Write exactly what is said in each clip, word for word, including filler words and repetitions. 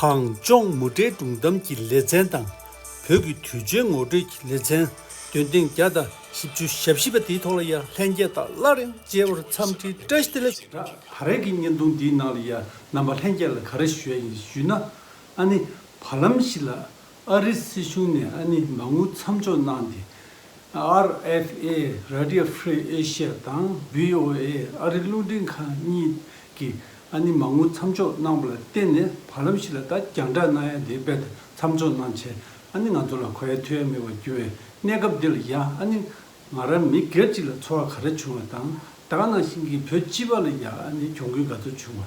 གངས་ལྗོངས་མུ་འབྲེལ་སྒྲུང་གཏམ་གྱི་ལེ་ཚན་དང་། བོད་ཀྱི་དུས་ཆེན་ངོ་སྤྲོད་ཀྱི་ལེ་ཚན། འདོན་ཐེངས་བརྒྱ་དང་བཞི་བཅུ་ཞེ་བཞི་པ་དེའི་ཐོག་ལ་ཡང་ལྷན་རྒྱས་དང་སླར་ཡང་མཇལ་བར་འཚམས་འདྲིའི་བཀྲ་ཤིས་བདེ་ལེགས་ཞུ། ད་རེས་ཀྱི་བརྙན་ཐུང་འདིའི་ནང་ལ་ཡང་རྣམ་པ་ལྷན་རྒྱས་ལ་ག་རེ་ཞུ་ཡ་ཡིན་ཞུས་ན། ཨ་ནི་བར་ལམ་ཞིག་ལ་ཨ་རིའི་སྲིད་གཞུང་ནས་ཨ་ནི་མ་དངུལ་མཚམས་འཇོག་གནང་སྟེ། ཨར་ཨེཕ་ཨེ་Radio Free Asia དང་བྷི་ཨོ་ཨེ་ཨ་རིའི་རླུང་འཕྲིན་ཁང་གཉིས་ཀྱིས་ཨ་ནི་མ་དངུལ་མཚམས་འཇོག་གནང་བ་ལ་བརྟེན་ནས་བར་ལམ་ཞིག་ལ་ད་རྒྱང་བསྒྲགས་གནང་ཡ་དེ་རྦད་དེ་མཚམས་འཇོག་གནང་བྱས། ཨ་ནི་ང་ཚོ་ལ་གོ་ཡ་ཐོས་ཡ་མེད་པར་གྱུར་བའི་གནས་སྐབས་འདི་ལ་ཡང་ཨ་ནི་ང་རང་མི་སྒེར་གཅིག་ལ་ཚོར་བ་ག་རེ་བྱུང་བ་དང་། ད་ག་ནང་བཞིན་གྱི་བོད་སྤྱི་པ་ལ་ཡང་ཨ་ནི་གྱོང་གུན་ག་ཚོད་བྱུང་བ་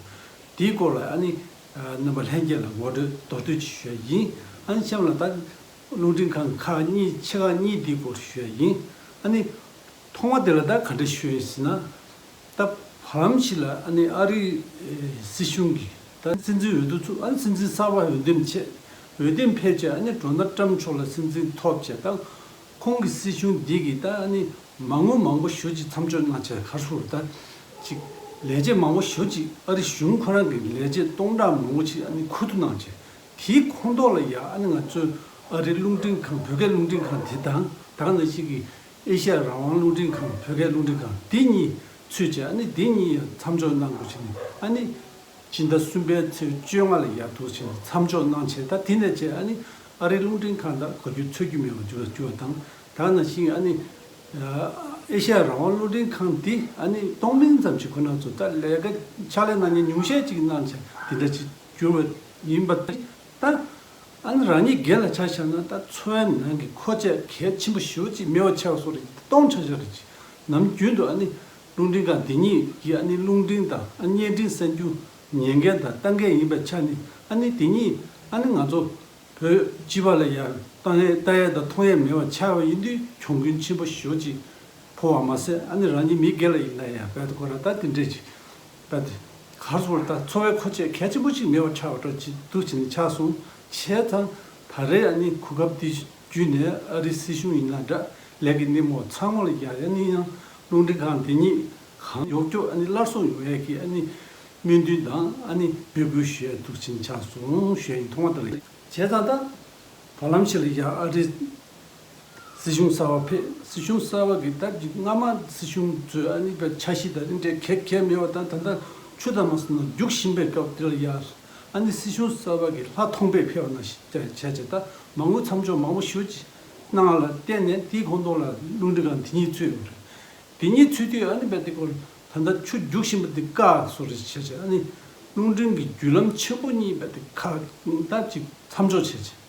དེའི་སྐོར་ལ་ཨ་ནི་རྣམ་པ་ལྷན་རྒྱས་ལ་ངོ་སྤྲོད་མདོར་བསྡུས་ཅིག་ཞུ་ཡ་ཡིན། ཨ་ནི་གཤམ་ལ་ད་རླུང་འཕྲིན་ཁང་ཁག་གཉིས་ཆེ་ཁག་གཉིས་འདིའི་སྐོར་ཞུ་ཡ་ཡིན། ཨ་ནི་ཐོག་མ་དེ་ལ་ད་ག་འདྲ་ཞུ་ཡ་ཡིན་ཟེར་ན། ད་བར་ལམ་ཞིག་ལ་ཨ་ནི་ཨ་རིའི་སྲིད་གཞུང་གིས་ད་སྲིད་འཛིན་འོས་བསྡུ་ཚུགས། ཨ་ནི་སྲིད་འཛིན་གསར་པ་འོས་འདེམས་བྱས། འོས་འདེམས་ཕེབས་བྱས་ཨ་ནི་ཌོ་ནལ་ཊམ་མཆོག་ལ་སྲིད་འཛིན་ཐོབ་བྱས། ད་ཁོང་གི་སྲིད་གཞུང་འདི་གིས་ད་ཨ་ནི་མ་དངུལ་མང་པོ་ཞེ་པོ་ཅིག་མཚམས་འཇོག་གནང་བྱས། ག་རེ་ཟེར་ད་ཅིག་ལས་བྱེད་མང་པོ་ཞེ་པོ་ཅིག་ཨ་རི་གཞུང་ཁོ་རང་གི་ལས་བྱེད་སྟོང་ཕྲག་མང་པོ་ཅིག་ཨ་ནི་ཁུ་བསྡུ་གནང་བྱས། དེའི་ཁོངས་གཏོགས་ལ་ཡ་ཨ་ནི་ང་ཚོའི་ཨ་རིའི་རླུང་འཕྲིན་ཁང་བོད་སྐད་རླུང་འཕྲིན་ཁང་དེ་དང་། ད་ག་ནང་བཞིན་གྱི་ཨེ་ཤ་ཡ་རང་དབང་རླུང་འཕྲིན་ཁང་བོད་སྐད་རླུང་འཕྲིན་ཁང་དེ་གཉིས་ཚུད་བྱས། ཨ་ནི་དེ་གཉིས་ཡང་མཚམས་འཇོག་གནང་དགོས་བྱས་ནས། ཨ་ནི་སྤྱི་ཟླ་གསུམ་པའི་ཚེས་བཅོ་ལྔ་ལ་ཡར་འདུག་བྱས་ནས་མཚམས་འཇོག་གནང་བྱས། ད་དེ་ནས་བྱས་ཨ་ནི་ཨ་རིའི་རླུང་འཕྲིན་ཁང་དང་གོ་རྒྱུ་ཚོད་རྒྱུ་མེད་པར་འགྱུར་བ་འགྱུར་བ་དང་། ད་ག་ནང་བཞིན་ཨ་ནི་ཨེ་ཤ་ཡ་རང་དབང་རླུང་འཕྲིན་ཁང་འདི་ཨ་ནི་སྟོང་ལིང་ཙམ་ཞིག་ཁོ་ན་ཚོ་ད་ལས་ཀ་ཕྱག་ལས་གནང་མཁན་ཉུང་ཤས་ཅིག་གནང་བྱས་དེ་འདྲ་ཅིག་གྱུར་བ་ཡིན་པ་དེ། ད་ཨ་ནི་རང་ཉིད་སྒེར་ལ་ཆ་བཞག་ན་ད་འཚོ་བའི་ནང་གི་མཁོ་ཆས་གལ་ཆེན་པོ་ཞེ་པོ་ཅིག་མེད་པ་ཆགས་སོང་རེད། སྟོང་ཆ་བཞག་རེད་ཅིག་ནམ་རྒྱུན་དུ་ཨ་ནི་རླུང་འཕྲིན་ཁང་འདི་གཉིས་ཀྱིས་ཨ་ནི་རླུང་འཕྲིན་དང་ཨ་བརྙན་འཕྲིན་གསར་འགྱུར་ཉན་མཁན་དང་ལྟ་མཁན་ཡིན་པའི་ཆ་ནས། ཨ་ནི་དེ་གཉིས་ཨ་ནི་ང་ཚོ་བོད་སྤྱི་པ་ལ་ཡང་ལྟ་ཡས་ལྟ་ཡས་དང་མཐོང་ཡས་མེད་པ་ཆགས་པ་ཡིན་དུས་གྱོང་གུན་ཆེན་པོ་ཞེ་པོ་ཅིག་ཕོག་པ་མ་ཟད། ཨ་ནི་རང་ཉིད་མི་སྒེར་ལ་ཡིན་ན་ཡང་རྦད་དེ་ཁོ་རང་ད་དེ་འདྲས་ཅིག་རྦད་དེ་ག་རེ་ཟེར། ད་འཚོ་བའི་མཁོ་ཆས་གལ་ཆེན་པོ་ཅིག་མེད་པ་ཆགས་པ་འདྲ་ཅིག་འདུག་བྱས་ནས་ཆགས་སོང་། བྱས་ཙང་ད་རེས་ཨ་ནི་གོ་སྐབས་འདི་བརྒྱུད་ནས་ཨ་རིའི་སྲིད་གཞུང་ཡིན་ན་འདྲ། ལས་ཀྱི་སྣེ་མོ་ཚང་མ་ལ་ཡ་ཡ་ནི་ཡང་རླུང་འཕྲིན་ཁང་འདི་གཉིས་གང་མགྱོགས་མགྱོགས་ཨ་ནི་སླར་གསོ་ཡོང་ཡས་ཀྱི་ཨ་ནི་སྨོན་འདུན་དང་ཨ་ནི་འབོད་སྐུལ་ཞུ་ཡས་འདུག་བྱས་ནས་ཆགས་སོང་ཞུ་ཡས་ཡིན། ཐོག་མ་དེ་ལ། བྱས་ཙང་ད་བར་ལམ་ཞིག་ལ་ཡ་ཨ་རིའི་སྲིད་གཞུང་གསར་པ་ཕེབས། སྲིད་གཞུང་གསར་པ་གི་ད་སྔ་མ་སྲིད་གཞུང་ཚོས་ཨ་ནི་བའི་འཆར་གཞི་དང་དེ་འདྲའི་གལ་གལ་མེད་པ་དང་། ད་ལྟ་ཆུ་དྭངས་མ་སོང་ན་རྒྱུག་བཞིན་པའི་སྐབས་དེ་ལ་ཡ་ཨ་ནི་སྲིད་གཞུང་གསར་པ་གི་ལྷ་མཐོང་དཔེ་ཕེབས་པ་ནང་བཞིན་བྱས་བྱས་བྱས། ད་མ་དངུལ་མཚམས་འཇོག་མང་པོ་ཞེ་པོ་ཅིག་གནང་བ་ལ་བརྟེན་ནས་དེའི་ཁོངས་གཏོགས་ལ་རླུང་འཕྲིན་ཁང་དེ་གཉིས་ཚུད་ཡོད་རེད། དེ་གཉིས་ཚུད་དུས་ཨ་ནི་བའི་དེ་སྐོར་ད་ལྟ་ཆུ་རྒྱུག་བཞིན་པ་དེ་བཀག་སོང་རེད་བྱས་བྱས། ཨ་ནི་རླུང་འཕྲིན་གྱི་བརྒྱུད་ལམ་ཆེན་པོ་གཉིས་བའི་དེ་ཁ་ད་ཅིག་མཚམས་འཇོག་བྱས་བྱས།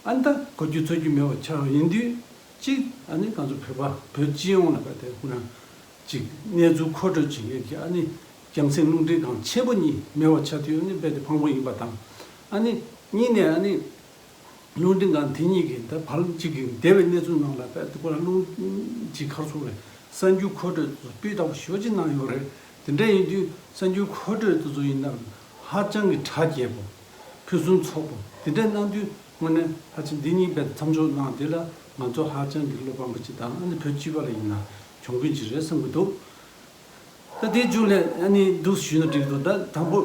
ཨ་ནི་ད་གོ་རྒྱུ་ཚོར་རྒྱུ་མེད་པ་ཆགས་པ་ཡིན་དུས། གཅིག་ཨ་ནི་ང་ཚོ་བོད་པ་བོད་སྤྱི་ཡོངས་ལ་བ་དེ་ཁོ་རང་གཅིག་གནས་ཚུལ་མཁོ་སྤྲོད་བྱེད་མཁན་གྱི་ཨ་ནི་རྒྱང་སྲིང་རླུང་འཕྲིན་ཁང་ཆེན་པོ་གཉིས་མེད་པ་ཆགས་དུས་ཨ་ནི་རྦད་དེ་ཕངས་པོ་ཡིན་པ་དང་། ཨ་ནི་གཉིས་ནས་ཨ་ནི་རླུང་འཕྲིན་ཁང་དེ་གཉིས་ཀྱིས་ད་བར་གཅིག་གི་འདས་པའི་གནས་ཚུལ་ནང་ལ་བ་དེ་ཁོ་རང་རླུང་གཅིག་ག་རེ་ཟེར་རེད། གསར་འགྱུར་མཁོ་སྤྲོད་དུ་སྤུས་དག་པོ་ཞེ་པོ་ཅིག་གནང་ཡོད་རེད། དེ་འདྲ་ཡིན་དུས་གསར་འགྱུར་མཁོ་སྤྲོད་དེ་ཚོ་ཡིན་ན་ཧ་ཅང་གི་གྲ་རྒྱས་པོ། ཕུན་སུམ་ཚོགས་པོ་དེ་འདྲ་གནང་དུས། དངོས་གནས་ཕལ་ཆེར་འདི་གཉིས་རྦད་མཚམས་འཇོག་གནང་དེ་ལ་ང་ཚོ་ཧ་ཅང་གི་བློ་ཕམ་པ་ཅིག་དང་། ཨ་ནི་བོད་སྤྱི་པ་ལ་ཡིན་ན་གྱོང་གུན་ཅིག་རེད་བསམ་གྱི་འདུག་ད་དེའི་མཇུག་ལ་ཨ་ནི་འདུག་ཞུས་ན་འགྲིག་འདུག་ད་དང་པོ་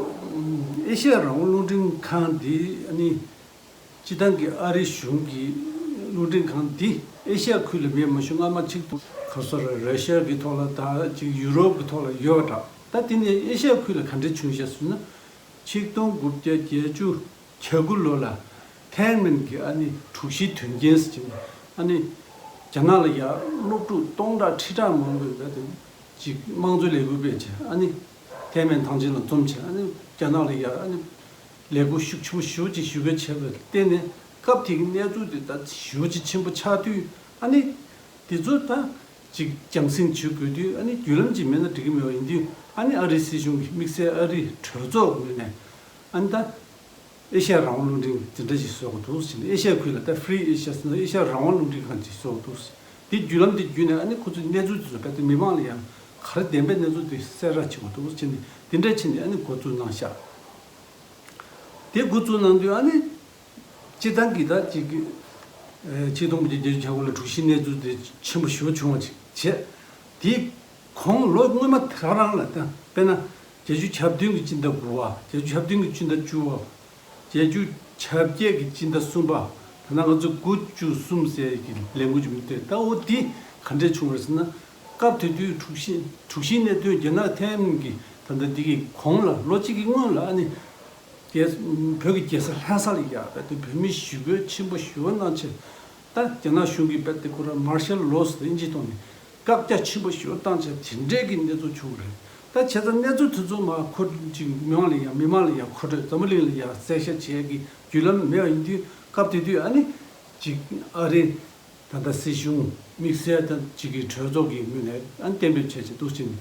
ཨེ་ཤེ་ཡ་རང་དབང་རླུང་འཕྲིན་ཁང་འདི་ཨ་ནི་སྤྱི་བཏང་གི་ཨ་རི་གཞུང་གི་རླུང་འཕྲིན་ཁང་འདི་ཨེ་ཤེ་ཡ་ཁུལ་ལ་མེད་མ་བྱུང་། སྔ་མ་ཆིག་སྟོང་ག་ཚོད་རེད། ར་ཤི་ཡ་གི་ཐོག་ལ་ད་ཅིག་ཡུ་རོབ་གི་ཐོག་ལ་ཡོད་པ་འདྲ། ད་དེ་ནས་ཨེ་ཤེ་ཡ་ཁུལ་ལ་ག་འདྲ་བྱུང་ཤག་ཟེར་ན། ཆིག་སྟོང་དགུ་བརྒྱ་བརྒྱད་ཅུ་གྱ་དགུ་ལོ་ལ་ཐའེ་མེན་གྱི་ཨ་ནི་དྲུག་བཞིའི་དོན་རྐྱེན་ཟེར་གྱི་ཨ་ནི་རྒྱ་ནག་ལ་ཡ་སློབ་ཕྲུག་སྟོང་ཕྲག་ཁྲི་ཕྲག་མང་པོས་བ་དེ་ཅིག་དམངས་གཙོའི་ལས་འགུལ་སྤེལ་བྱས། ཨ་ནི་ཐའེ་མེན་ཐང་ཆེན་ལ་འཛོམས་བྱས། ཨ་ནི་རྒྱ་ནག་ལ་ཡ་ཨ་ནི་ལས་འགུལ་ཤུགས་ཆེན་པོ་ཞེ་པོ་ཅིག་ཞུ་སྐུལ་བྱས་པར་བརྟེན་ནས་སྐབས་དེ་གི་གནས་ཚུལ་དེ་ད་ཞེ་པོ་ཅིག་ཆེན་པོ་ཆགས་དུས། ཨ་ནི་དེ་ཚོ་ད་ཅིག་རྒྱང་སྲིང་བྱེད་དགོས་དུས། ཨ་ནི་བརྒྱུད་ལམ་ཅིག་མེད་ན་འགྲིག་གི་མེད་པ་ཡིན་དུས། ཨ་ནི་ཨ་རིའི་སྲིད་གཞུང་གི་དམིགས་བསལ་ཨ་རིའི་གྲོས་ཚོགས་ངོས་ནས་ཨ་ནི་ད་ཨེ་ཤ་ཡ་རང་དབང་རླུང་འཕྲིན་དེ་འདྲ་ཞིག་བཟོ་དགོས་འདུག་ཟེར་ནས། ཨེ་ཤ་ཡ་ཁུལ་ལ་ད་Free Asia ཟེར་ན་ཨེ་ཤ་ཡ་རང་དབང་རླུང་འཕྲིན་ཁང་ཅིག་བཟོ་དགོས་འདུག་ཟེར། དེ་བརྒྱུད་ལམ་དེ་བརྒྱུད་ནས་ཨ་ནི་ཁོ་ཚོས་གནས་ཚུལ་དེ་ཚོ་བལྟས་ཏེ་མི་མང་ལ་ཡང་ག་རེ་བདེན་པའི་གནས་ཚུལ་དེ་གསལ་བསྒྲགས་བྱེད་དགོས་འདུག་ཟེར་ནས། དེ་འདྲ་བྱས་ནས་ཨ་ནི་འགོ་བཙུགས་གནང་ཤག་དེ་འགོ་བཙུགས་གནང་དུས་ཨ་ནི་སྤྱིར་བཏང་གི་ད་ཅིག་གི་ཨེ་ཆིག་སྟོང་དགུ་བརྒྱ་བརྒྱད་ཅུ་གྱ་དགུ་ལ་དྲུག་བཞིའི་གནས་ཚུལ་དེ་ཆེན་པོ་ཞེ་པོ་བྱུང་བ་ཅིག་བྱས། དེའི་གོང་ལོ་སྔོན་མ་དེ་རང་ལ་ད་དཔེར་ན་བརྒྱད་ཅུ་གྱ་བདུན་གྱི་སྤྱི་ཟླ་དགུ་པ། བརྒྱད་ཅུ་གྱ་བདུན་གྱི་སྤྱི་ཟླ་བཅུ་པ། བརྒྱད་ཅུ་གྱ་བརྒྱད་ཀྱི་སྤྱི་ཟླ་གསུམ་པ། ད་ནང་ང་ཚོ་དགུ་བཅུ་གསུམ་ཟེར་གྱི་ལས་འགུལ་ཅིག་མི་འདུག་ད་འོ་དེ་ག་འདྲས་བྱུང་བ་རེད་ཟེར་ན། སྐབས་དེ་དུས་དྲུག་བཞི་དྲུག་བཞིའི་གནད་དོན་རྒྱ་ནག་ཐེ་ཝན་གྱི་ད་ལྟ་འདི་གི་གོང་ལ་ལོ་གཅིག་གི་སྔོན་ལ་ཨ་ནི། རྒྱལ་བོད་ཀྱི་རྒྱལ་ས་ལྷ་ས་ལ་ཡ་བོད་དུ་བོད་མི་ཞི་རྒོལ་ཆེན་པོ་ཞེ་པོ་གནང་བྱས། ད་རྒྱ་ནག་གཞུང་གིས་བོད་དེ་ཁོ་རང་མར་ཤལ་ལོ་ཟེར་དབྱིན་ཇིའི་ཐོག་ནས་བཀག་རྒྱ་ཆེན་པོ་ཞེ་པོ་བཏང་བྱས་དེ་འདྲས་ཀྱི་གནས་ཚུལ་བྱུང་བ་རེད། ད་བྱས་ཙང་གནས་ཚུལ་དེ་ཚོ་མར་ཁོ་ཅིག་མི་མང་ལ་ཡ་མི་མང་ལ་ཡ་མཁོ་སྤྲོད་འཛམ་བུ་གླིང་ལ་ཡ་གསལ་བཤད་བྱེད་ཀྱི་བརྒྱུད་ལམ་མེད་པ་ཡིན་དུས་སྐབས་དེ་དུས་ཨ་ནི་ཅིག་ཨ་རི་ད་ལྟ་སྲིད་གཞུང་དམིགས་བསལ་ད་ཅིག་གི་གྲོས་ཚོགས་ཀྱི་ངོས་ནས་ཨ་ནི་གཏན་འབེབས་བྱས་བྱས་འདུག་ཕྱིན་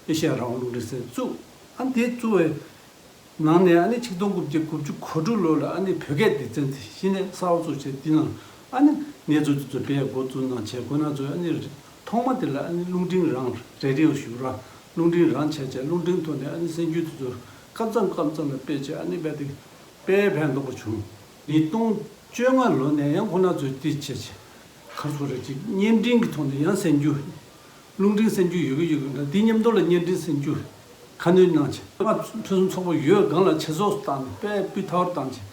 ཨེ་ཤ་ཡ་རང་དབང་རླུང་འཕྲིན་ཟེར་བཙུགས། ཨ་ནི་དེ་བཙུགས་པའི་ནང་ནས་ཨ་ནི་ཆིག་སྟོང་དགུ་བརྒྱ་དགུ་བཅུ་གོ་དྲུག་ལོ་ལ་ཨ་ནི་བོད་སྐད་སྡེ་ཚན་དེ་གཞི་ནས་གསར་པ་བཙུགས་བྱས་དེ་ནང་ཨ་ནི་གནས་ཚུལ་དེ་ཚོ་སྤེལ་འགོ་བཙུགས་གནང་བྱས་ཁོ་ན་ཚོས་ཨ་ནི་ཐོག་མ་དེ་ལ་ཨ་ནི་རླུང་འཕྲིན་རང་རེ་ཌི་ཡོ་ཞུ་ར་རླུང་འཕྲིན་རང་བྱས་བྱས་རླུང་འཕྲིན་ཐོག་ནས་ཨ་ནི་གསར་འགྱུར་དེ་ཚོ་སྐབས་མཚམས་སྐབས་མཚམས་ལ་སྤེལ་བྱས་ཨ་ནི་རྦད་དེ་དཔེ་ཕན་ཐོགས་པ་བྱུང་། ཉིས་སྟོང་བཅོ་ལྔ་ལོ་ནས་ཡང་ཁོ་ན་ཚོས་དེ་བྱས་བྱས་ག་རེ་ཟེར་རེད་ཅིག་བརྙན་འཕྲིན་གྱི་ཐོག་ནས་ཡང་གསར་འགྱུར། རླུང་འཕྲིན་གསར་འགྱུར་ཡོད་ཀྱི་ཡོད་ཀྱི་འདྲ་དེ་མཉམ་དུ་ལ་བརྙན་འཕྲིན་གསར་འགྱུར་ཁ་སྣོན་གནང་བྱས། ང་ཕུན་སུམ་ཚོགས་པ་ཡོད་སྒང་ལ་ཆེད་གསོག་བཏང་ནས་དཔེ་སྤུས་དག་པོ་བཏང་བྱས།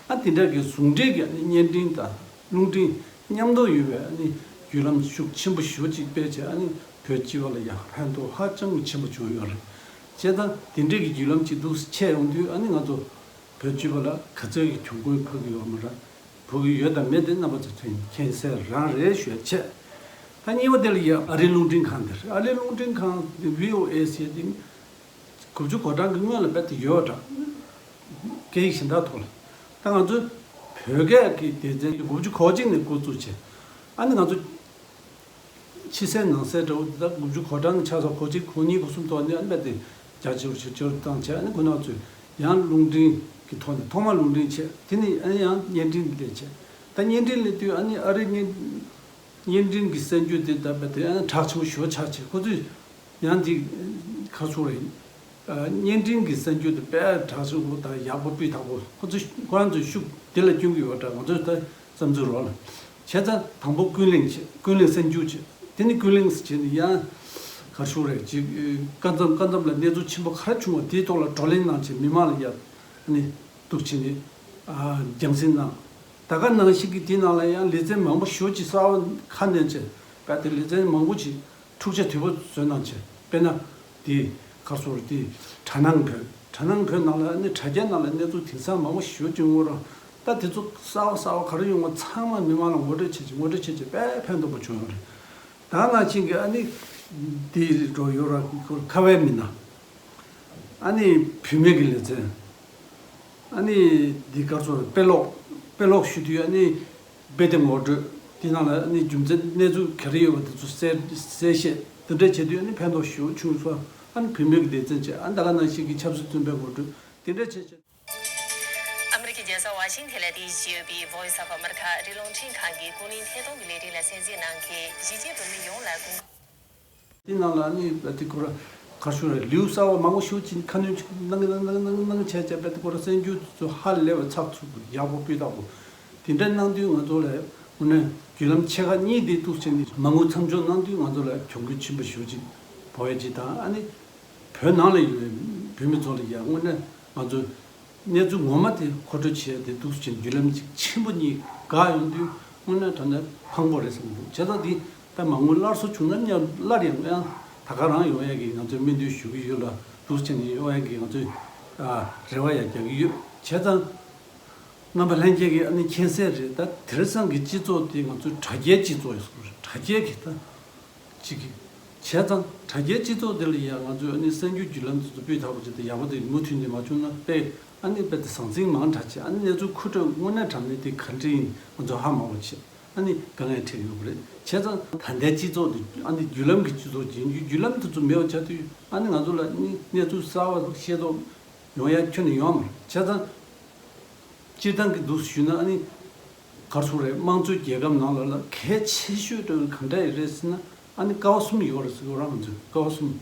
ཨ་དེ་འདྲ་གི་ཟུང་འབྲེལ་གྱི་ཨ་ནི་བརྙན་འཕྲིན་དང་རླུང་འཕྲིན་མཉམ་དུ་ཡོད་པའི་ཨ་ནི་བརྒྱུད་ལམ་ཤུགས་ཆེན་པོ་ཞེ་པོ་ཅིག་སྤེལ་བྱས་ཨ་ནི་བོད་སྤྱི་པ་ལ་ཡང་ཕན་ཐོགས་ཧ་ཅང་གི་ཆེན་པོ་བྱུང་ཡོད་རེད། བྱས་ཙང་དེ་འདྲའི་གི་བརྒྱུད་ལམ་ཅིག་འདུག་སེ་ཆད་ཡོང་དུས་ཨ་ནི་ང་ཚོ་བོད་སྤྱི་པ་ལ་ག་ཚོད་ཀྱི་གྱོང་གུན་ཕོག་གི་ཡོད་མ་རེད། ཕོག་གི་ཡོད་དང་མེད་དེ་རྣམ་པ་ཚོས་མཁྱེན་གསལ་རང་རེད་ཞུ་ཡ་བྱས། ད་གཉིས་པ་དེ་ལ་ཡ་ཨ་རིའི་རླུང་འཕྲིན་ཁང་དེ་རེད། ཨ་རིའི་རླུང་འཕྲིན་ཁང་དེ་བྷི་ཨོ་ཨེ་ཟེར་དེ་དགུ་བཅུ་གོ་གྲངས་ཀྱི་སྔོན་ལ་རྦད་དེ་ཡོད་འདྲ། སྐད་ཡིག་གཞན་དག་ཐོག་ལ། ད་ང་ཚོའི་བོད་སྐད་ཀྱི་སྡེ་ཚན་དེ་དགུ་བཅུ་གོ་གཅིག་ནས་འགོ་བཙུགས་བྱས། ཨ་ནི་ང་ཚོ་ཕྱི་གསལ་ནང་གསལ་འདྲ་བོ་འདི་དག་དགུ་བཅུ་གོ་གྲངས་ཀྱི་ཆ་ཚང་གོ་གཅིག་གོ་གཉིས་གོ་གསུམ་ཐོག་ནས་ཨ་ནི་རྦད་དེ་རྒྱ་ཆེ་རུ་ཆེ་རུ་ཆེ་རུ་བཏང་བྱས། ཨ་ནི་ཁོ་ན་ཚོས་ཡང་རླུང་འཕྲིན་གྱི་ཐོག་ནས་ཐོག་མར་རླུང་འཕྲིན་བྱས། དེ་ནས་ཨ་ནི་ཡང་བརྙན་འཕྲིན་སླེབས་བྱས། ད་བརྙན་འཕྲིན་སླེབས་དུས་ཨ་ནི་ཨ་རིའི་བརྙན་བརྙན་འཕྲིན་གྱི་གསར་འགྱུར་དེ་ད་རྦད་དེ་ཨ་ནི་གྲགས་ཆེན་པོ་ཞེ་པོ་ཆགས་བྱས། ཁོ་ཚོས་ཡང་འདི་ག་རེ་ཟེར་རེད། བརྙན་འཕྲིན་གྱི་གསར་འགྱུར་དེ་དཔེ་གྲགས་ཆེན་པོ་དང་ཡག་པོ་སྤུས་དག་པོ། ཁོ་ཚོ་ཁོ་རང་ཚོའི་ཤུགས་དེ་ལ་བསྐྱོན་གྱི་ཡོད་འདྲ། ང་ཚོས་ད་བསམ་ཚུལ་རོགས་ལ། བྱས་ཙང་དང་པོ་ཀུན་གླེང་བྱས། ཀུན་གླེང་གསར་འགྱུར་བྱས། དེ་ནི་ཀུན་གླེང་ཟེར་བྱས་ནས་ཡང་ག་རེ་ཟེར་རེད། ཅིག་སྐབས་མཚམས་སྐབས་མཚམས་ལ་གནས་ཚུལ་ཆེན་པོ་ག་རེ་བྱུང་བ་དེའི་ཐོག་ལ་བགྲོ་གླེང་གནང་བྱས་མི་མང་ལ་ཡ་ནི་འདུག་བྱས་ནས་རྒྱང་སྲིང་གནང་། ད་ག་ནང་བཞིན་གྱི་དེའི་ནང་ལ་ཡང་ལེ་ཚན་མང་པོ་ཞེ་པོ་ཅིག་གསར་པ་ཁ་སྣོན་བྱས། རྦད་དེ་ལེ་ཚན་མང་པོ་ཅིག་འཁྲུག་ཆ་དོད་པོ་བཟོས་གནང་བྱས། དཔེར་ན་དེ་ག་རེ་ཟེར་དེ་དྲ་སྣང་བོད་དྲ་སྣང་བོད་ནང་ལ་ནི་དྲ་རྒྱའི་ནང་ལ་གནས་ཚུལ་དེང་སང་མང་པོ་ཞེ་པོ་ཅིག་ཡོང་གི་རེད། ད་དེ་ཚོ་གསར་པ་གསར་པ་ག་རེ་ཡོང་བ་ཚང་མ་མི་མང་ལ་ངོ་སྤྲོད་བྱེད་ཅིག་ངོ་སྤྲོད་བྱེད་ཅིག་དཔེ་ཕན་ཐོགས་པོ་བྱུང་ཡོད་རེད། ད་ནང་བཞིན་གྱི་ཨ་ནི་དེ་འགྲོ་ཡོད་ར་ཁ་བའི་མི་སྣ། ཨ་ནི་བུད་མེད་ཀྱི་ལེ་ཚན། ཨ་ནི་འདི་ག་རེ་ཟེར་དཔེ་ཀློག་དཔེ་ཀློག་ཞུ་དུས་ཨ་ནི་དཔེ་དེབ་ངོ་སྤྲོད་དེ་ནང་ལ་ཨ་ནི་རྒྱུ་མཚན་གནས་ཚུལ་ག་རེ་ཡོད་པ་དེ་ཚོ་གསལ་གསལ་བཤད་དེ་འདྲ་བྱེད་དུས་ཨ་ནི་ཕན་ཐོགས་ཞེ་པོ་བྱུང་སོང་། ཨ་ནི་བུད་མེད་ཀྱི་སྡེ་ཚན་བྱས། ཨ་ནི་ད་ག་ནང་བཞིན་གྱི་ཆབ་སྲིད་བཙོན་པའི་ངོ་སྤྲོད་དེ་འདྲ་བྱས་བྱས། ཨ་མི་རི་ཀའི་རྒྱལ་ས་ཝ་ཤིང་ཐན་ལ་རྟེན་གཞི་བྱས་ཡོད་པའི་Voice of America ཨ་རིའི་རླུང་འཕྲིན་ཁང་གི་ཀུན་གླེང་ཐད་གཏོང་གི་ལས་རིམ་ལ་གསན་གཟིགས་གནང་མཁན་གཞིས་བྱེས་བོད་མི་ཡོངས་ལ་སྐུ། དེ་ནང་ལ་ནི་རྦད་དེ་ཁོ་ར་ག་རེ་ཟེར་རེད། ལེའུ་གསར་པ་མང་པོ་ཞེ་པོ་ཅིག་ཁ་སྣོན་ཅིག་གནང་གི་གནང་གནང་གནང་གནང་བྱས་བྱས་རྦད་དེ་ཁོ་ར་གསར་འགྱུར་ཚོ་ཧ་ལས་པ་ཚགས་ཚུད་པོ་ཡག་པོ་སྤུས་དག་པོ་དེ་འདྲ་གནང་དུས་ང་ཚོ་ལ་དངོས་གནས་བརྒྱུད་ལམ་ཆེ་ཁག་གཉིས་དེ་གཏུགས་བྱས་ནས་མ་དངུལ་མཚམས་འཇོག་གནང་དུས་ང་ཚོ་ལ་གྱོང་གུན་ཆེན་པོ་ཞེ་པོ་ཅིག་ཕོག་ཡ་ཅིག་དང་། ཨ་ནི་བོད་ནང་ལ་ཡོད་པའི་བོད་མི་ཚོ་ལ་ཡང་དངོས་གནས་ང་ཚོས་གནས་ཚུལ་ངོ་མ་དེ་མཁོ་སྤྲོད་བྱས་ཏེ་འདུག་ཅིང་བརྒྱུད་ལམ་གཅིག་ཆེན་པོ་གཉིས་འགག་ཡོང་དུས་དངོས་གནས་དྲང་གནས་ཕངས་པོ་རེད་བསམ་འདུག་བྱས་ཙང་འདི་ད་མ་དངུལ་སླར་གསོ་བྱུང་ན་ཡང་སླར་ཡང་ཡང་ད་ག་རང་ཡོང་ཡ་གི་ང་ཚོས་སྨོན་འདུན་ཞུ་གི་ཡོད་ལ། འདུག་ཅིང་ཡོང་ཡ་གི་ང་ཚོས་ཨ་རེ་བ་ཡང་རྒྱག་གི་ཡོད། བྱས་ཙང་རྣམ་པ་ལྷན་རྒྱས་ཀྱིས་ཨ་ནི་མཁྱེན་གསལ་རེད། ད་དེང་སང་གི་སྤྱི་ཚོགས་དེ་ང་ཚོའི་དྲ་རྒྱའི་སྤྱི་ཚོགས་ཡིན་ཟེར། དྲ་རྒྱའི་གི་ད་གཅིག་གིས། བྱས་ཙང་དྲ་རྒྱའི་སྤྱི་ཚོགས་འདི་ལ་ཡང་ང་ཚོས་ཨ་ནི་གསར་འགྱུར་བརྒྱུད་ལམ་འདི་ཚོ་སྤུས་དག་པོ་བྱས་ཏེ་ཡག་པོ་དེ་མུ་མཐུད་ནས་མ་བྱུང་ན་དཔེ་ཨ་ནི་དཔེ་དེ་ཟང་ཟིང་མང་དྲགས་བྱས། ཨ་ནི་གནས་ཚུལ་མཁོ་སྤྲོད་དངོས་གནས་དྲང་གནས་དེ་ག་འདྲ་ཡིན་ང་ཚོ་ཧ་མ་གོ་བྱས། ཨ་ནི་དཀའ་ངལ་འཕྲད་ཡོང་གི་རེད། བྱས་ཙང་ད་ལྟའི་སྤྱི་ཚོགས་འདི་ཨ་ནི་བརྒྱུད་ལམ་གྱི་སྤྱི་ཚོགས་ཡིན་དུས་བརྒྱུད་ལམ་དེ་ཚོ་མེད་པ་བྱ་དུས་ཨ་ནི་ང་ཚོ་ལ་ཨ་ནི་གནས་ཚུལ་གསར་པ་ཤེས་རྟོགས་ཡོང་ཡ་ཁྱོན་ནས་ཡོང་མ་རེད། བྱས་ཙང་སྤྱིར་བཏང་གི་འདུག་ཞུས་ན་ཨ་ནི་ག་རེ་ཟེར་རེད། དམངས་གཙོའི་རྒྱལ་ཁབ་ནང་ལ་ལ་གལ་ཆེ་ཤོས་དེ་ག་འདྲ་ཡི་རེད་ཟེར་ན་ཨ་ནི་ཀ་བ་གསུམ་ཡོད་རེད་ཟེར་གི་རང་ང་ཚོས་ཀ་བ་གསུམ།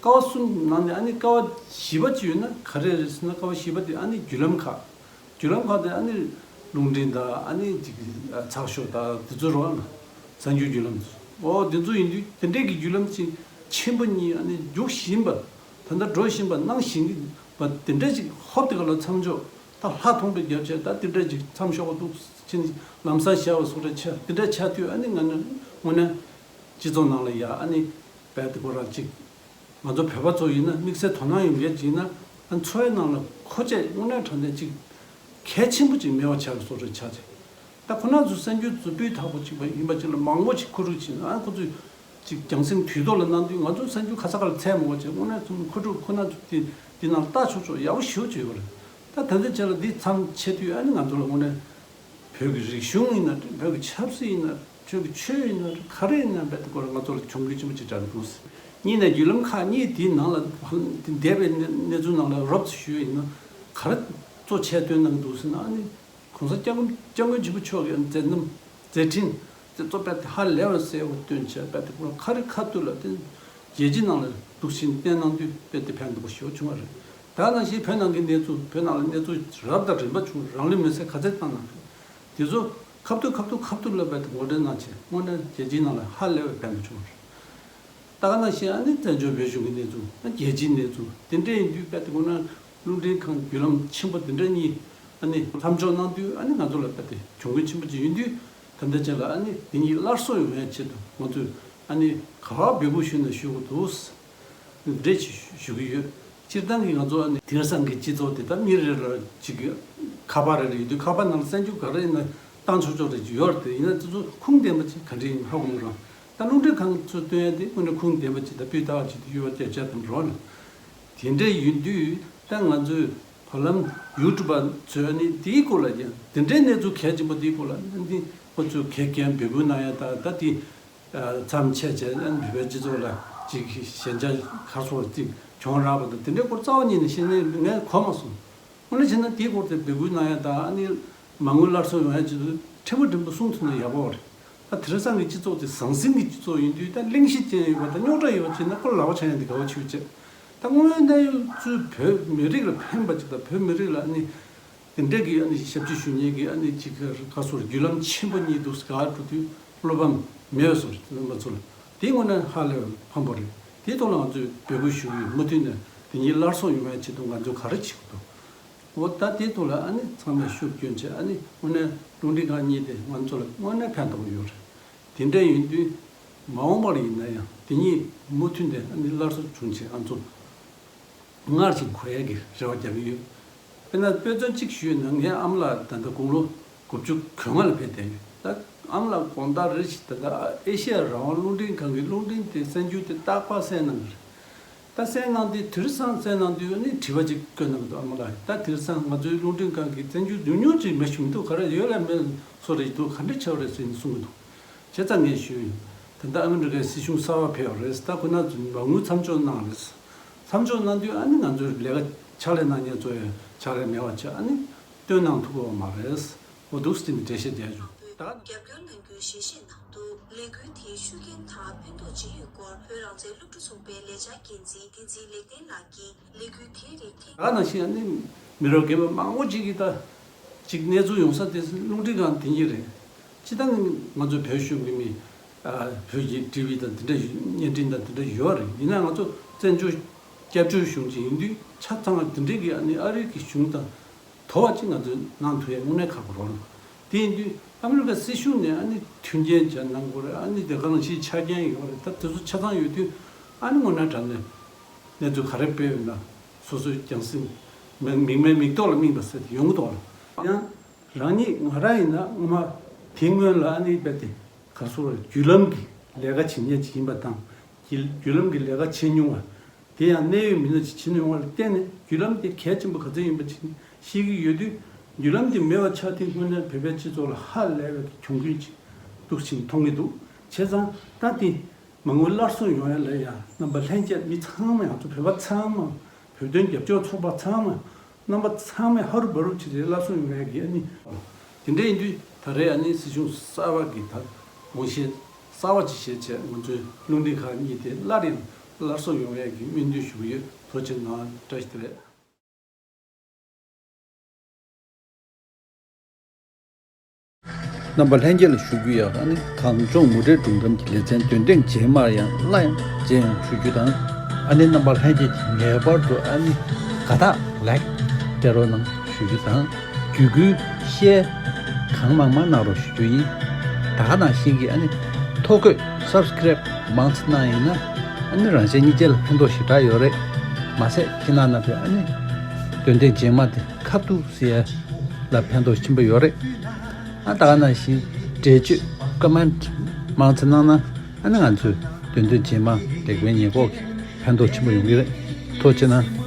ཀ་བ་གསུམ་ནང་ནས་ཨ་ནི་ཀ་བ་བཞི་པ་ཅིག་ཡོད་ན་ག་རེ་རེད་ཟེར་ན། ཀ་བ་བཞི་པ་དེ་ཨ་ནི་བརྒྱུད་ལམ་ཁག་བརྒྱུད་ལམ་ཁག་དེ་ཨ་ནི་རླུང་འཕྲིན་དང་ཨ་ནི་ཅིག་ཚགས་ཤོག་དང་དེ་ཚོ་རེད་བ། གསར་འགྱུར་བརྒྱུད་ལམ་ཚོ་འོ་དེ་ཚོ་ཡིན་དུས་དེ་འདྲས་ཀྱི་བརྒྱུད་ལམ་ཅིག་ཆེན་པོ་གཉིས་ཨ་ནི་རྒྱུག་བཞིན་པ། ད་ལྟ་འགྲོ་བཞིན་པ་གནང་བཞིན་པ་དེ་འདྲ་ཅིག་ཧོབ་དེ་ག་ལ་མཚམས་འཇོག་ ད་ལྷ་མཐོང་པའི་རྒྱབ་ཆེ་ད་དེ་འདྲ་ཅིག་མཚམས་ཞོག་འདུག་ཕྱིན། ལམ་སང་ཤར་བ་སོགས་རེ་ཆ་དེ་འདྲ་ཆ་དུས་ཨ་ནི་ང་ནི་དངོས་གནས་སྤྱི་ཚོགས་ནང་ལ་ཡ་ཨ་ནི་རྦད་དེ་ཁོ་རང་ཅིག་ང་ཚོ་བོད་པ་ཚོ་ཡིན་ན་དམིགས་བསལ་དོ་སྣང་ཡོད་མཁན་ཅིག་ཡིན་ན་ཨ་འཚོ་བའི་ནང་ལ་ཁོ་ཆེ་དངོས་གནས་དྲང་གནས་ཅིག་གལ་ཆེན་པོ་ཅིག་མེད་པ་ཆགས་པའི་བཟོ་འདྲ་ཆགས་ཅིག་ད་ཁོ་རང་ཚོ་གསར་འགྱུར་ཚོ་སྤུས་དག་པོ་ཅིག་པ་ཡིན་པ་ཅིག་ལ་མང་པོ་ཅིག་མཁོ་སྒྲུབ་བྱས་ན་ཨ་ཁོ་ཚོས་ཅིག་རྒྱང་སྲིང་དུས་ཐོག་ལ་གནང་དུས་ང་ཚོ་གསར་འགྱུར་ག་ས་ག་ལ་འཚོལ་མ་དགོས་ཅིག་དངོས་གནས་ཚོ་མཁོ་སྒྲུབ་ཁོ་རང་ཚོ་དེ་དེ་ནང་ལ་ལྟ་ཆོག་ཆོག་ཡག་པོ་ཞེ་པོ་ཅིག་ཡོད་རེད། ད་ད་ལྟའི་ཆ་ལ་འདི་མཚམས་ཆད་དུས་ཨ་ནི་ང་ཚོ་ལ་དངོས་གནས་བོད་ཀྱི་རིག་གཞུང་ཡིན་ན་རེད། བོད་ཀྱི་ཆབ་སྲིད་ཡིན་ན་རེད། བོད་ཀྱི་ཆོས་ཡིན་ན་རེད། ག་རེ་ཡིན་ན་རྦད་དེ་ཁོ་རང་ང་ཚོ་ལ་གྱོང་གུན་ཆེན་པོ་ཅིག་འདྲ་འདུག་གཉིས་ནས་བརྒྱུད་ལམ་ཁག་གཉིས་དེའི་ནང་ལ་འདས་པའི་གནས་གནས་ཚུལ་ནང་ལ་རོབ་ཙམ་ཞུས་ཡིན་ན་ག་རེ་གཙོ་ཆེ་བཏོན་གནང་འདུག་ཟེར་ན་ཨ་ནི། གོང་ས་སྐྱབས་མགོན་སྐྱབས་མགོན་ཆེན་པོ་མཆོག་གི་མཛད་རྣམ་མཛད་འཕྲིན་དེ་ཚོ་རྦད་དེ་ཧ་ལས་པ་གསལ་པོ་སྟོན་བྱས་རྦད་དེ་ཁོ་ཁ་རི་ཁ་ཐུག་ལ་དེ་རྒྱལ་སྤྱི་ནང་ལ་འདུག་བཞིན་བསྟན་གནང་དུས་རྦད་དེ་ཕན་ཐོགས་པོ་ཞེ་པོ་བྱུང་བ་རེད། ད་ནང་བཞིན་བོད་ནང་གི་གནས་ཚུལ་བོད་ནང་ལ་གནས་ཚུལ་རབ་དང་རིམ་པ་བྱུང་རང་ལུས་མེར་སྲེག་ག་ཚད་བཏང་གནང་རེད། དེ་ཚོ་ཁ་ཐུག་ཁ་ཐུག་ཁ་ཐུག་ལ་རྦད་དེ་ངོ་སྤྲོད་གནང་བྱས་དངོས་གནས་རྒྱལ་སྤྱིའི་ནང་ལ་ཧ་ལས་པའི་ཕན་ཐོགས་བྱུང་བ་རེད། ད་ག་ནང་བཞིན་ཨ་ནི་བཙན་བྱོལ་བོད་གཞུང་གི་གནས་ཚུལ་ཨ་རྒྱལ་སྤྱིའི་གནས་ཚུལ་དེ་འདྲ་ཡིན་དུས་རྦད་དེ་ཁོ་ན་རླུང་འཕྲིན་ཁང་བརྒྱུད་ལམ་ཆེན་པོ་དེ་འདྲ་གཉིས་ཨ་ནི་མཚམས་འཇོག་གནང་དུས་ཨ་ནི་ང་ཚོ་ལ་རྦད་དེ་གྱོང་གུན་ཆེན་པོ་ཅིག་ཡིན་དུས་ད་ལྟ་ཅིག་ལ་ཨ་ནི་དེ་གཉིས་སླར་གསོ་ཡོང་ཡ་ཆེད་དུ་ང་ཚོས་ཨ་ནི་ག་བ་འབོད་སྐུལ་ཞུས་ན་ཞུ་དགོས་འདུག་འདྲེ་ཞུ་གི་ཡོད། སྤྱིར་བཏང་གི་ང་ཚོ་ཨ་ནི་དེང་སང་གི་སྤྱི་ཚོགས་དེ་ད་མི་རེ་རེ་ལ་ཅིག་ཁ་པར་རེ་རེ་ཡོད་དུས་ཁ་པར་ནང་ལ་གསར་འགྱུར་ག་རེ་ཡིན་ན་བཏང་ཆོག་ཆོག་རེ་ཅིག་ཡོད་རེད། དེ་ཡིན་ན་དེ་ཚོ་ཁུངས་ལྡན་པ་ཅིག་ག་འདྲ་ཡིན་ཧ་གོ་མི་རུང་། ད་རླུང་འཕྲིན་ཁང་ཚོས་སྟོན་ཡ་དེ་དངོས་གནས་ཁུངས་ལྡན་པ་ཅིག་དང་སྤུས་དག་ཅིག་ཏུ་ཡོད་པ་སྐད་ཆ་དང་འགྲོ་ལ། དེ་འདྲ་ཡིན་དུས་ད་ང་ཚོས་བར་ལམ་ཡུ་ཊུབ་པ་ཚོས་ནི་དེའི་སྐོར་ལ་ཀྱང་དེ་འདྲའི་གནས་ཚུལ་གལ་ཆེན་པོ་དེའི་སྐོར་ལ་ནི་ཁོ་ཚོས་གལ་གལ་འབོད་སྐུལ་གནང་ཡ་ད་ད་དེ། མཚམས་ཆད་བྱས་ནས་བོད་པའི་སྤྱི་ཚོགས་ལ་ཅིག་ཞན་ཆ་ག་སོགས་ཅིག་གྱོང་རག་པ་དང་དེ་འདྲའི་སྐོར་རྩ་བ་ཉིད་ནས་བཤད་ནས་ངས་གོ་མ་སོང་། དངོས་གནས་བྱས་ན་དེའི་སྐོར་དེ་འབོད་སྐུལ་གནང་ཡ་དང་ཨ་ནི་མ་དངུལ་སླར་གསོ་ཡོང་ཡ་ཅིག་ཕྲན་བུ་ཕྲན་བུ་གསུང་ཐུབ་ན་ཡག་པོ་རེད། ད་དེང་སང་གི་སྤྱི་ཚོགས་དེ་ཟང་ཟིང་གི་སྤྱི་ཚོགས་ཡིན་དུས་ད་གླེང་གཞི་ཅན་ཡོད་པ་དང་རྙོག་དྲ་ཡོད་པ་བྱས་ན་ཁོ་ལག་པ་འཆང་ཡ་འདི་དགའ་བོ་ཆེ་བྱས། ད་དངོས་ཡོད་གནས་ཡོད་ཚུལ་བོད་མི་རིགས་ལ་ཕན་པ་ཅིག་དང་བོད་མི་རིགས་ལ་ཨ་ནི། དེ་འདྲ་གི་ཨ་ནི་ཞབས་ཕྱི་ཞུ་མཁན་གྱི་ཨ་ནི་ཅིག་ག་སོར་བརྒྱུད་ལམ་ཆེན་པོ་གཉིས་འདུག་ག་འགྲོ་དུས་བློ་ཕམ་མེད་སོར་རྣམ་པ་ཚོ་ལ་དེ་དངོས་གནས་ཧ་ལས་ཕམ་པོ་རེད། དེའི་ཐོག་ལ་ང་ཚོས་འབོད་སྐུལ་ཞུ་གི་མུ་མཐུད་ནས་དེ་གཉིས་སླར་གསོ་ཡོང་བའི་ཆེད་དུ་ང་ཚོས་ག་རེ་བྱེད་དགོས་འདུག་འོ་ད་དེའི་ཐོག་ལ་ཨ་ནི་ཚང་མས་ཤུགས་བསྐྱོན་བྱས་ཨ་ནི་དངོས་གནས་རླུང་འཕྲིན་ཁང་གཉིས་དེ་ང་ཚོ་ལ་དངོས་གནས་ཕན་ཐོགས་ཡོད་རེད། དེ་འདྲ་ཡིན་དུས་མ་འོངས་པར་ཡིན་ན་ཡང་དེ་གཉིས་མུ་མཐུད་ནས་ཨ་ནི་སླར་གསོ་བྱུང་བྱས་ང་ཚོ། སྔར་བཞིན་གོ་ཡས་ཀྱི་རེ་བ་རྒྱག་གི་ཡོད། དཔེར་ན་དཔེ་མཚོན་གཅིག་ཞུས་ན་ངའི་ཨ་མ་ལགས་ད་ལྟ་དགུང་ལོ་དགུ་བཅུ་གོ་ལྔ་ལ་ཕེབས་བསྡད་ཡོད། ད་ཨ་མ་ལགས་དགོང་དག་རེ་ཞིག་ད་ལྟ་ཨེ་ཤེ་ཡ་རང་དབང་རླུང་འཕྲིན་ཁང་གི་རླུང་འཕྲིན་དེ་གསར་འགྱུར་དེ་རྟག་པར་གསན་གནང་གི་རེད། ད་གསན་གནང་དུས་དེང་སང་གསན་གནང་དུས་ནི་དྲི་བ་གཅིག་བཀོད་གནང་གི་འདུག་ཨ་མ་ལགས་ད་དེང་སང་ང་ཚོའི་རླུང་འཕྲིན་ཁང་གི་གསར་འགྱུར་ཉུང་ཉུང་ཅིག་མ་ཞུ་མི་འདུག་ག་རེ་ཡོད་ལ་མེད་སོ་རེ་འདུག་ག་འདྲ་ཆགས་རེད་ཟེར་ནས་གསུང་གི་འདུག་བྱས་ཙང་ངས་ཞུས་ཡོད། ད་ལྟ་ཨ་མི་རི་ཀའི་སྲིད་གཞུང་གསར་པ་ཕེབས་པ་རེད། ད་ཁོ་ན་ཚོས་མ་དངུལ་མཚམས་འཇོག་གནང་རེད། མཚམས་འཇོག་གནང་དུས་ཨ་ནི་ང་ཚོའི་ལས་ཀ་ཕྱག་ལས་གནང་མཁན་ཚོ་ཡང་ཕྱག་ལས་མེད་པ་བྱས་ཨ་ནི་བཏོན་གནང་ཐུབ་ཀྱི་ཡོད་མ་རེད། འོ་འདུག་སེ་འགྲེལ་བཤད་རྒྱག་ཡོད། ད་རྒྱབ་སྐྱོར་གནང་རྒྱུའི་ཞལ་བཞེས་གནང་འདུག་ལས་འགུལ་དེའི་ཤུགས་རྐྱེན་དང་ཕན་ཐོགས་ཇི་ཡོད་སྐོར་བོད་རང་བཙན་སློབ་ཕྲུག་ཚོགས་པའི་ལས་འཆར་འགན་འཛིན་བསྟན་འཛིན་ལེགས་ལྡན་ལགས་ཀྱིས་ལས་འགུལ་དེའི་རིགས་ཐེངས། ད་ནང་བཞིན་ཨ་ནི་མི་རབས་རྒན་པ་མང་པོ་ཅིག་གིས་ད་ཅིག་གནས་ཚུལ་ཡོང་ས་དེ་རླུང་འཕྲིན་ཁང་དེ་གཉིས་རེད། སྤྱིར་བཏང་ང་ཚོ་བོད་གཞུང་གི་མི་ཨ་བོད་ཀྱི་ཊི་ཝི་དང་དེ་འདྲ་བརྙན་འཕྲིན་དང་དེ་འདྲ་ཡོད་རེད། ཡིན་ན་ང་ཚོ་བཙན་བྱོལ་སྐྱབས་བཅོལ་གཞུང་ཅིག་ཡིན་དུས་ཆ་ཚང་དེ་འདྲའི་གི་ཨ་ནི་ཨ་རི་གི་གཞུང་དང་དོ་བ་ཅིག་ང་ཚོས་གནང་ཐུབ་ཡ་དངོས་གནས་ཁག་པོ་རེད། དེ་ཡིན་དུས་ཨ་མི་རི་ཀ་སྲིད་གཞུང་ནས་ཨ་ནི་མཐུན་རྐྱེན་ཅིག་གནང་དགོས་རེད། ཨ་ནི་དེ་ག་ནང་བཞིན་ཆ་རྐྱེན་ཡོད་རེད། ད་དེ་ཚོ་ཆ་ཚང་ཡོད་དུས་ཨ་ནི་དངོས་གནས་དྲང་གནས་གནས་ཚུལ་ག་རེ་སྤེལ་ཡོད་ན་སོ་སོའི་རྒྱང་སྲིང་མིག་མིག་སྨན་མིག་ཏོག་ལ་སྨིན་པ་ཟེར་དེ་ཡོང་གི་འདུག་ལ། ཡང་རང་ཉིད་ང་རང་ཡིན་ན་སྔོན་མ་དེ་སྔོན་ལ་ཨ་ནི་རྦད་དེ་ག་སོ་བརྒྱུད་ལམ་གྱི་ལས་ཀ་བྱེད་མཁན་ཅིག་ཡིན་པ་དང་། བརྒྱུད་ལམ་གྱི་ལས་ཀ་བྱེད་མྱོང་བ། དེ་ཡང་གནད་ཡོད་མི་སྣ་ཅིག་བྱེད་མྱོང་བ་ལ་བརྟེན་ནས་བརྒྱུད་ལམ་དེ་གལ་ཆེན་པོ་ག་ཚོད་ཡིན་པ་ཅིག་ཤེས་ཀྱི་ཡོད་དུས། བརྒྱུད་ལམ་དེ་མེད་པ་ཆགས་དུས་དངོས་གནས་བོད་པའི་སྤྱི་ཚོགས་ལ་ཧ་ལས་པའི་གྱོང་གུན་ཅིག་འདུག་ཅིང་མཐོང་གི་འདུག་བྱས་ཙང་ད་དེ་མ་དངུལ་སླར་གསོ་ཡོང་ཡ་ལ་ཡང་རྣམ་པ་ལྷན་རྒྱས་མི་ཚང་མ་ང་ཚོ་བོད་པ་ཚང་མ་བོད་དོན་རྒྱབ་སྐྱོར་ཚོགས་པ་ཚང་མ་རྣམ་པ་ཚང་མས་ཧ་རུ་བ་རུ་བྱས་ཏེ་སླར་གསོ་ཡོང་ཡ་གི་ཨ་ནི། དེ་འདྲ་ཡིན་དུས་ད་རེས་ཨ་ནི་སྲིད་གཞུང་གསར་པ་གི་ད་དགོངས་བཞེས་གསར་པ་ཅིག་བཞེས་བྱས་ང་ཚོའི་རླུང་འཕྲིན་ཁང་གཉིས་དེ་སླར་ཡང་སླར་གསོ་ཡོང་ཡ་གི་སྨོན་འདུན་ཞུ་གི་ཡོད། ཐུགས་རྗེ་གནང་། བཀྲ་ཤིས་བདེ་ལེགས། རྣམ་པ་ལྷན་རྒྱས་ལ་ཞུ་རྒྱུ་ཡག་ཨ་ནི་གངས་ལྗོངས་མུ་འབྲེལ་སྒྲུང་གཏམ་གྱི་ལེ་ཚན་འདོན་ཐེངས་རྗེས་མར་ཡང་སླར་ཡང་མཇལ་ཡོང་ཞུ་རྒྱུ་དང་། ཨ་ནི་རྣམ་པ་ལྷན་རྒྱས་ཀྱིས་ངེས་པར་དུ་ཨ་ནི་དགའ་རྟགས་ལེགས་སྤྲད་རོགས་གནང་། ཞུ་རྒྱུ་དང་། བརྒྱུད་སྐུལ་ཤེར་གང་མང་མང་གནང་རོགས་ཞུ་རྒྱུ་ཡིན། ད་ག་ནང་བཞིན་གྱི་ཨ་ནི་ཐོ་འགོད་སབ་སི་ཀེ་རེབ་མང་ཙམ་གནང་ཡིན་ན། ཨ་ནི་རང་གཞན་གཉིས་ཆ་ལ་ཕན་ཐོགས་ཞེ་དྲག་ཡོད་རེད། མ་ཟད་ཁྱེད་རྣམ་པའི་ཨ་ནི་འདོན་ཐེངས་རྗེས་མ་དེ་ཁ་ཐུག་ཟེར་ཡ་ལ་ཕན་ཐོགས་ཆེན་པོ་ཡོད་རེད། ཨ་ད་ག་ནང་བཞིན་འགྲེལ་བརྗོད་ཀོ་མེན་ཊི་མང་ཙམ་གནང་ན། ཨ་ནི་ང་ཚོས་འདོན་ཐེངས་རྗེས་མ་དེ་གའི་ཉེས་འགོག་གི་ཕན་ཐོགས་ཆེན་པོ་ཡོང་གི་རེད། ཐུགས་རྗེ་གནང་།